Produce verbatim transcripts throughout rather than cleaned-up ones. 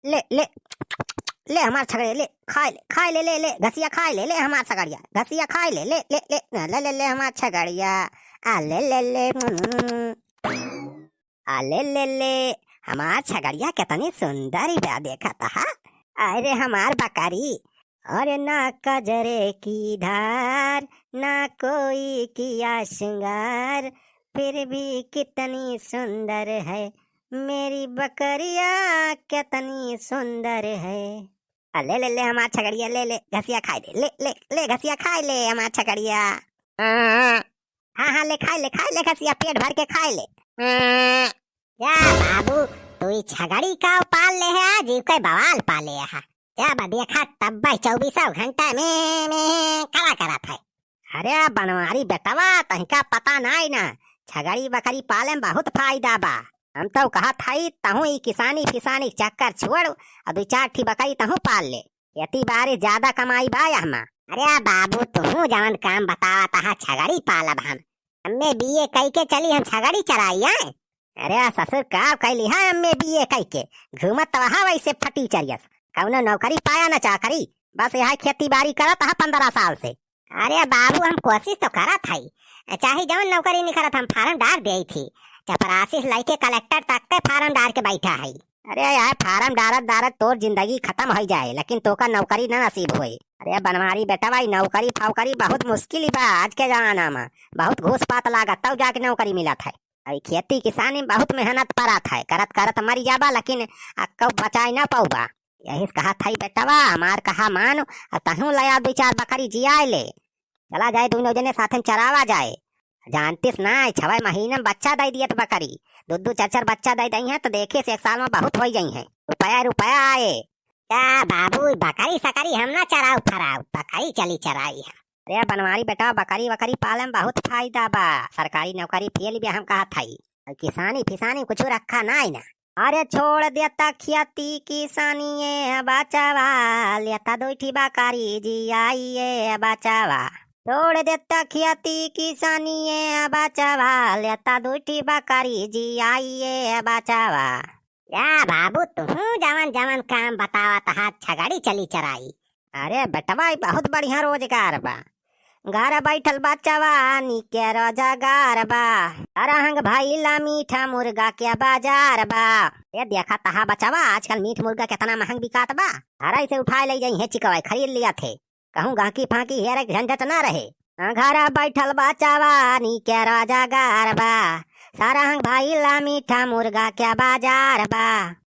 ले, ले, ले हमार छगड़िया, ले, खाए ले, खाए ले, ले, ले, घसिया खाए ले, ले हमार छगड़िया, घसिया खाए ले, ले, ले, ले, ले, ले, ले हमार छगड़िया, आ ले, ले, ले, आ ले, ले, ले, हमार छगड़िया कितनी सुंदर बा, देखा तहा। अरे हमार बकरी, अरे ना कजरे की धार, ना कोई किया श्रृंगार, फिर भी कितनी सुंदर है मेरी बकरिया, कितनी सुंदर है। आ, ले, ले, ले, हमार छगड़िया, ले, ले, घसिया खाए ले, ले, ले, ले, घसिया खाए ले, हमार छगड़िया। हाँ, हाँ, ले, खाए ले, खाए ले, घसिया, पेट भर के खाए ले। जा बाबू, तू ई छगड़ी का पाल ले है, आज ई कोई बवाल पाले है। जा बा, देखा, तब भाई चउबीसों घंटा में, में करा करत है। अरे बनवारी बेटवा, तहिका पता नाई ना, छगड़ी बकरी पाले में बहुत फायदा बा। हम तो कहत हई, तहूँ ई किसानी फिसानी चक्कर छोड़, और दुई चार ठी बकरी तहूँ पाल ले। खेती बारी ज्यादा कमाई बा यहमा। अरे बाबू, तहूँ जवन काम बतावत हा, छगड़ी पालब हम। एम ए बी ए कई के चली हम छगड़ी चराई आए। अरे ससुर, का कैली हा एम ए बी ए कई के? घूमत तो हा वैसे फटी चरियस, कौनो नौकरी पाया न चाकरी, बस यह खेती बारी करत हा पन्द्रह साल से। अरे बाबू, हम कोशिश तो करत हई, चाहे जवन नौकरी नहीं करत, हम फार्म डार देई थी। चपरासी से लइके कलेक्टर तक के फार्म डार के बैठा हई। अरे यार, फार्म डारत डारत तोर जिंदगी खत्म होइ जाए, लेकिन तोका नौकरी न नसीब होए। अरे बनवारी बेटवा, ई नौकरी फौकरी बहुत मुश्किल बा आज के जमाना में, बहुत घूस पात लागत तब जाके नौकरी मिलत है। अरे खेती किसानी में बहुत मेहनत परत है, करत करत मरी जाबा, लेकिन आ कब बचाए ना पौबा। यही से कहत हई बेटवा, हमार कहा मान, आ तहूँ लया दुई चार बकरी जियाए ले। चला जाए, दोनों जने साथे में चरावा जाए। जानतिस ना, छवे महीने में बच्चा दे दियत बकरी, दो दो चार चार बच्चा दे दई है, तो देखिस एक साल में बहुत होइ जई है, रुपया रुपया आए। का बाबू, बकरी सकरी हम ना चराऊ फराऊ, बकरी चली चराई है। अरे बनवारी बेटा, बकरी वकरी पाले में बहुत फायदा बा, सरकारी नौकरी फेल भी हम कहत हई, और किसानी फिसानी कुछ रखा नाई ना। अरे छोड़ देता खेती किसानी ए बचावा, लेता दुई ठी बकरी जियाई ए बचावा। छोड़ देता खेती किसानी ए बचावा, लेता दुई ठी बकरी जियाई ए बचावा। या बाबू, तुहूँ जवन जवन काम बतावत हा, छगड़ी चली चराई। अरे बेटवा, ई बहुत बढ़िया रोजगार बा। घर बैठल बा जवानी के रोजगार बा। सरहंग भइला मीठा मुर्गा के बाजार बा। ए देखा तहा बचवा, आजकल मीठ मुर्गा केतना महंग बिकात बा। घरई से उठाए लई जइहे चिकवाई, खरीद लिया थे। कहूँ गाहकी फाकी हेरे के झंझट ना रहे। घर बैठल बा जवानी के रोजगार बा। सरहंग भइला मीठा मुर्गा के बाजार बा।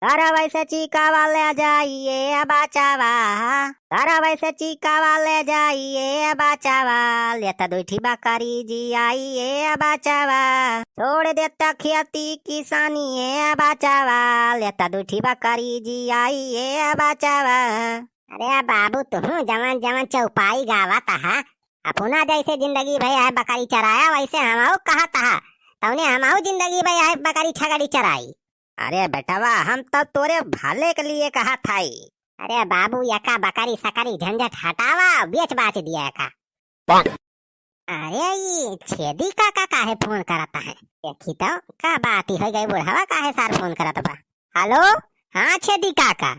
घरवै से चिकावा ले जाइए बचावा, घरवै से चिकावा ले जाइए बचावा, लेता दुई ठी बकरी जियाइए बचावा। छोड़ देता खेती किसानी ए बचावा, लेता दुई ठी बकरी जियाइए बचावा। अरे बाबू, तुहूँ जवन जवन चौपाई गावत हा, अपना जैसे जिंदगी भई है बकरी चराया, वैसे हमहू कहत हा, तौने हमहू जिंदगी भई है बकरी छगड़ी चराई। अरे बेटवा, हम तो तोरे भले के लिए कहत हई। अरे बाबू, यका बकरी सकरी झंझट हटावा, बेच बाच दिया यका। अरे, ई छेदी काका काहे फोन करत है? देखी तो, का बात ही हो गई, बुढ़ावा काहे सार फोन करत बा? हेलो, हाँ छेदी काका।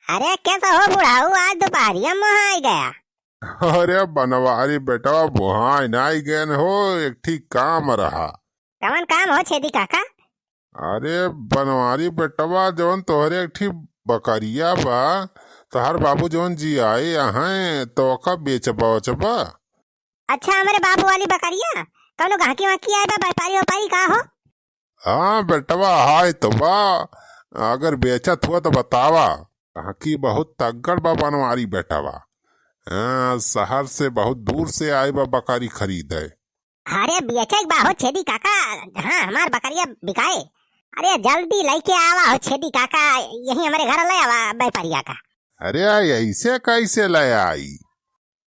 अरे, कैसा हो बुढ़ाऊ, आज दोपहरिया में आई गया? अरे बनवारी बेटवा, बुहाई नाई गए हो, एक ठीक काम रहा। कवन काम हो छेदी काका? अरे बनवारी बेटवा, जवन तोहरे एक ठी बकरिया बा, तोहर बाबू जवन जियाए हैं, तो ओका बेचबा ओचबा? अच्छा, हमरे बाबू वाली बकरिया, कौनो गहकी वहकी आए बा, व्यापारी व्यापारी का हो? हाँ बेटवा, हाय तो बा, अगर बेचत हुआ तो बतावा। गहकी बहुत तगड़ बा बनवारी बेटवा। हाँ, शहर से बहुत दूर से आए बा बकरी खरीदे। अरे बेचे के बा हो छेदी काका, हाँ हमार बकरिया बिकाए। अरे जल्दी लइके आवा हो छेदी काका, यही हमरे घर ले आवा व्यापारिया का। अरे ऐसे कैसे ले आई?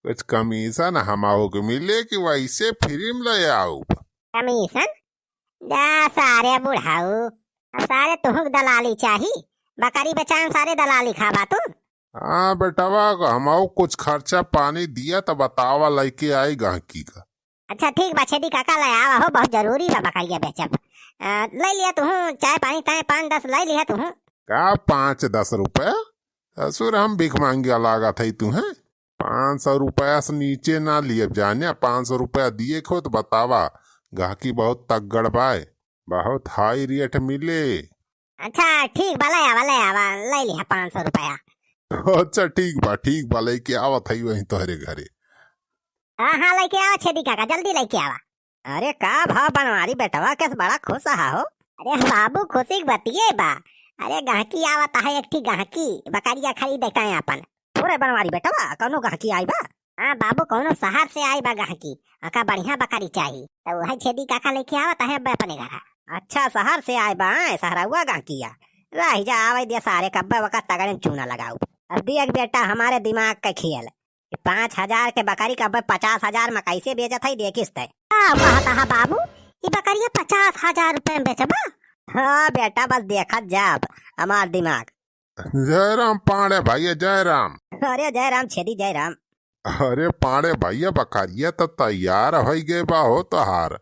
कुछ कमीशन हमहू के मिले कि वैसे फ्री में ले आउब? कमीशन? जा सारे बुढ़ाऊ, अब सारे तुहूँ के दलाली चाही, बकरी बेचाए में सारे दलाली खाबा तू। हाँ बेटवा, हमहू कुछ खर्चा पानी दिया तो बतावा, लइके आई गहकी का। अच्छा ठीक बा छेदी काका, ले आवा हो, बहुत जरूरी बा बकरिया बेचब। अ, ले लिया तुहूँ चाय पानी, ताय पाँच दस ले लिया तुहूँ। का पाँच दस रुपया? ससुर, हम भिखमंगिया लागत है तुहें? पाँच सौ रुपया से नीचे ना लियब जाने, पाँच सौ रुपया दिए के हो तो बतावा, गहकी बहुत तगड़ बाय, बहुत high rate मिले। अच्छा ठीक बा, ले आवा, ले आवा, ले लिहा पाँच सौ रुपया। अच्छा ठीक बा, ठीक बा, लेके आवत है वहीं तोहरे घरे। हाँ हाँ, लेके आवा छेदी काका, जल्दी लेके आवा। अरे का भाव बनवारी बेटवा, कैसे बड़ा खुश हा हो? अरे बाबू, खुशी के बतिये बा। अरे गहकी आवत है, एक ठी गहकी बकरिया खरीदे ताईं आपन। पूरे बनवारी बेटवा, कौनो गहकी आई बा? हाँ बाबू, कौनो शहर से आई बा गहकी, ओका बढ़िया बकरी चाही, तो वही छेदी काका लेके आवत है अब्बे अपने घर। अच्छा, शहर से आए बा, आए शहरउआ गहकिया। रह जा, आवे दिया सारे, कब्बे वका तगड़े में चूना लगाऊ। अब देख बेटा, हमारे दिमाग का खेल, पाँच हजार के बकरी का अब पचास हजार में कैसे बेचत है, देखिस तै। का कहत हा बाबू, ई बकरिया पचास हजार रुपए में बेचबा? हाँ बेटा, बस देखत जाब हमार दिमाग। जय राम पांड़े भैया, जय राम। अरे जय राम छेदी, जय राम। अरे पांड़े भैया, बकरिया तो तैयार होइ गए बा हो तोहार,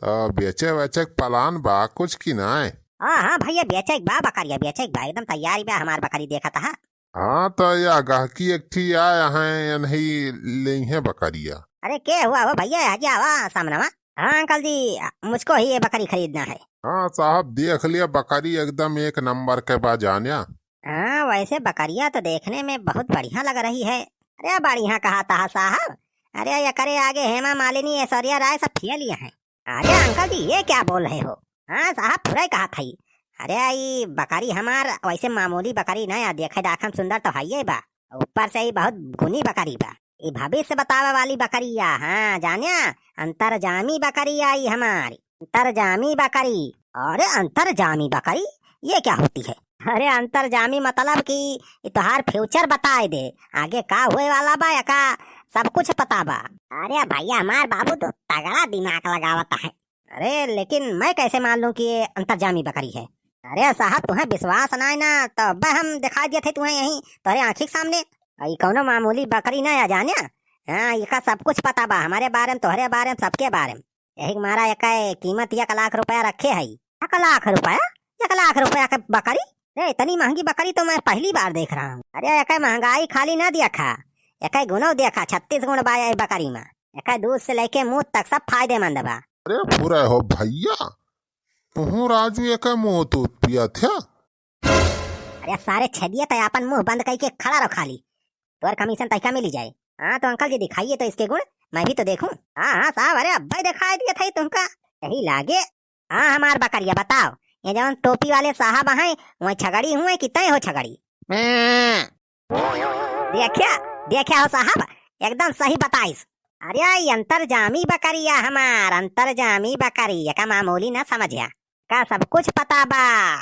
तो बेचे वेचे के प्लान बा कुछ कि नाय? हाँ हाँ भैया, बेचे के बा बकरिया, बेचे के बा, एकदम तैयारी बा हमार बकरी, देखत हा। हाँ, तो यह गहकी एक ठी आया है, यही लेइहे बकरिया। अरे, के हुआ हो भैया, यहाँ क्या हुआ सामने में? हाँ अंकल जी, मुझको ही ये बकरी खरीदना है। हाँ साहब, देख लिया, बकरी एकदम एक नंबर के बा जान्या। हाँ, वैसे बकरिया तो देखने में बहुत बढ़िया लग रही है। अरे, बढ़िया कहा था साहब। अरे, एकरे आगे हेमा मालिनी, ऐश्वर्या राय सब फेल ही हैं। अरे अंकल जी, ये क्या बोल रहे हो? हाँ साहब, पूरा ही कहा था ही। अरे, ई बकरी हमार वैसे मामूली बकरी ना, या देखे दाखम सुंदर तो हइये बा, ऊपर से ही बहुत गुनी बकरी बा। ई भविष्य बतावे वाली बकरिया, हाँ जान्या, अंतर्जामी बकरी आई हमारी, अंतर्जामी बकरी। अरे अंतर्जामी बकरी, ये क्या होती है? अरे अंतर्जामी मतलब कि ई तोहार future बताए दे, आगे का होए वाला बा, एका सब कुछ पता बा। अरे भैया, हमार बाबू तो तगड़ा दिमाग लगावत है। अरे लेकिन मैं कैसे मान लूं कि ये अंतर्जामी बकरी है? अरे साहब, तुहें विश्वास ना है ना, तो अब हम दिखा दिए थे तुहें यहीं तोहरे आँखी के सामने। ई कौनो मामूली बकरी ना है जान्या। हाँ, एका सब कुछ पता बा हमारे बारे में, तोहरे बारे में, सबके बारे में। यही के मारा एका कीमत एक लाख रुपया रखे है। एक लाख रुपया? एक लाख रुपया के बकरी? रे, इतनी महंगी बकरी तो मैं पहली बार देख रहा हूँ। अरे, एका महंगाई खाली ना देखा, एका गुणो देखा, छत्तीस गुण बा ये बकरी में। एका दूध से लेके मूत तक सब फायदेमंद बा। अरे फुरे हो भैया, तुहू राजू एका मूत तूत पियत है? अरे सारे छेदिया, तै आपन मुंह बंद करके खड़ा रहो खाली। तोर commission तैका मिली जाए। हाँ तो अंकल जी, दिखाइए तो इसके गुण, मैं भी तो देखूं। हाँ हाँ साहब, अरे अब्बे दिखाई दिए थे तुमका, यही लागे। हाँ हमार बकरिया, बताओ, ये जौन टोपी वाले साहब हैं, वही छगड़ी हुए कि तय हो छगड़ी? मैं। देखा, देखा हो साहब, एकदम सही बताइस। अरे ई अंतर्जामी बकरिया हमार, अंतर्जामी बकरी, एका मामूली ना समझिया। का सब कुछ पता बा?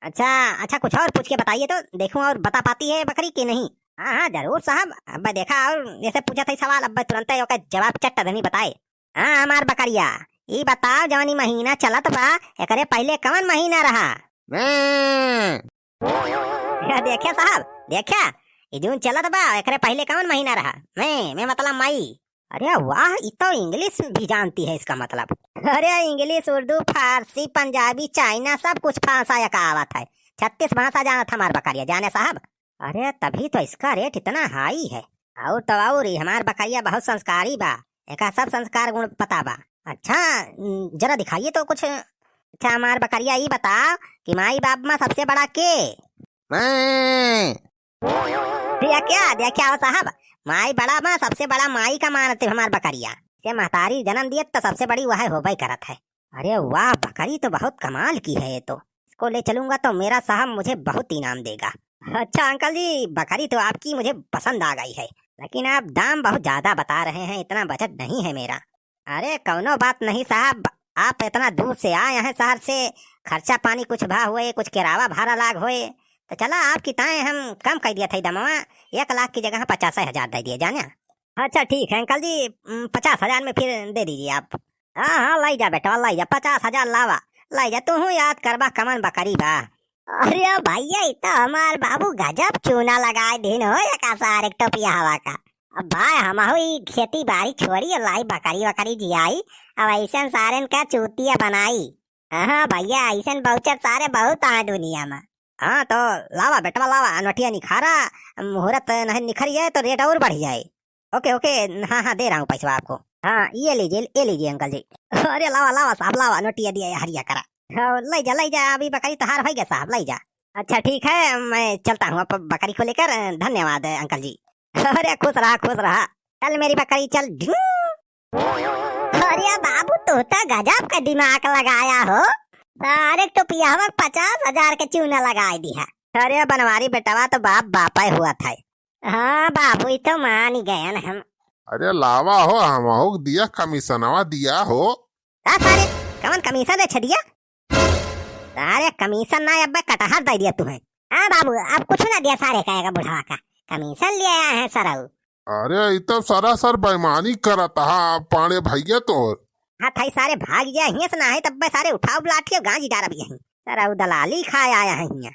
अच्छा, अच्छा, कुछ और पूछ के बताइए तो देखूं और बता पाती है बकरी कि नहीं। हाँ, हाँ, जरूर साहब। अब देखा और जैसे पूछा था सवाल, अब तुरंत ही ओकर जवाब चट देनी बताए। हाँ, हमार बकरिया, ई बताओ, जौन ई महीना चलत बा, एकरे पहले कवन महीना रहा? मैं। या देखे साहब, देखे, ई जून चलत बा, एकरे पहले कवन महीना रहा? मैं, मैं मतलब मई। अरे वाह, ई तो English भी जानती है इसका मतलब। अरे English, उर्दू, फारसी, पंजाबी, चाइना, सब कुछ भाषा एका आवत है। छत्तीस भाषा जानत हमार बकरिया, जाने साहब। अरे तभी तो इसका rate इतना high है। और तो और, ई हमार बकरिया बहुत संस्कारी बा, एका सब संस्कार गुण पता बा। अच्छा, न, जरा दिखाइए तो कुछ। अच्छा हमार बकरिया, ई बताओ कि माई बाप में सबसे बड़ा के? मैं। देखा, देखा हो साहब, माई बड़ा बा, सबसे बड़ा माई का मानते हमार बकरिया। से महतारी जन्म दिए तो सबसे बड़ी वह होबे करत है। अरे वाह, बकरी तो बहुत कमाल की है ये तो। इसको ले चलूंगा तो मेरा साहब मुझे बहुत इनाम देगा। अच्छा अंकल जी, बकरी तो आपकी मुझे पसंद आ गई है, लेकिन आप दाम बहुत ज्यादा बता रहे हैं, इतना बजट नहीं है मेरा। अरे कौनो बात नहीं साहब, आप इतना दूर से आए हैं शहर से, खर्चा पानी कुछ भा हुए, कुछ किरावा भाड़ा लाग होए, तो चला आपकी ताए हम कम कर दिया था दमवा, एक लाख की जगह पचास हजार दे दिए जाने। अच्छा ठीक है अंकल जी, उम, पचास हजार में फिर दे दीजिए आप। हाँ हाँ, लाई जा बेटा, लाई जा, पचास हजार लावा, लाई जा, तू हूँ याद करबा कमन बकरी बा। अरे भैया, ई तो हमार बाबू गजब चूना लगाए दिन हो, एक आसार एक टोपिया हवा का। अब भाई हमहू ई खेती बाड़ी छोड़ी, लाई बकरी वकरी जियाई, अब ऐसन सारन का चूतिया बनाई। हाँ भैया, ऐसन बहुचर सारे बहुत आए दुनिया में। हाँ, तो लावा बेटवा, लावा, अनोटिया निखारा, मुहूर्त नहीं निखर जाए तो रेट और बढ़ जाए। ओके, ओके, हाँ, हाँ, दे रहा हूँ पैसा आपको। हाँ, ये लीजिए, ये लीजिए अंकल जी। अरे लावा, लावा साहब, लावा, नोटिया दिया, हरिया करा। हाँ, ले जा, ले जा, अभी बकरी तहार होइ गया साहब, ले जा। अच्छा ठीक है, मैं चलता हूँ अब बकरी को लेकर। धन्यवाद अंकल जी। अरे खुश रहा, खुश रहा। चल मेरी बकरी चल। अरे बाबू, तू तो गजब का दिमाग लगाया हो। सारे टोपिया पचास हजार के चूना लगाए दिया। अरे बनवारी बेटवा तो बाप बापे हुआ था। हाँ बाबू, ई तो मान गयन हम। अरे लावा हो, हमहू दिया कमीशनवा दिया हो। का सारे, कवन कमीशन रे छदिया? सारे कमीशन ना, अब्बे कटहर दे दिया तुम्हें। हाँ बाबू, अब कुछ ना दिया सारे का, एका बुढ़वा का। कमीशन ले आया है सरऊ। अरे ई तो सरासर बेईमानी करत हा पांड़े भैया तोर। हाँ थाई सारे भाग गया हियाँ से, ना है तब्बे सारे उठाओ लाठी और गांजी डारब यहीं। सरऊ दलाली खाए आया है हियाँ।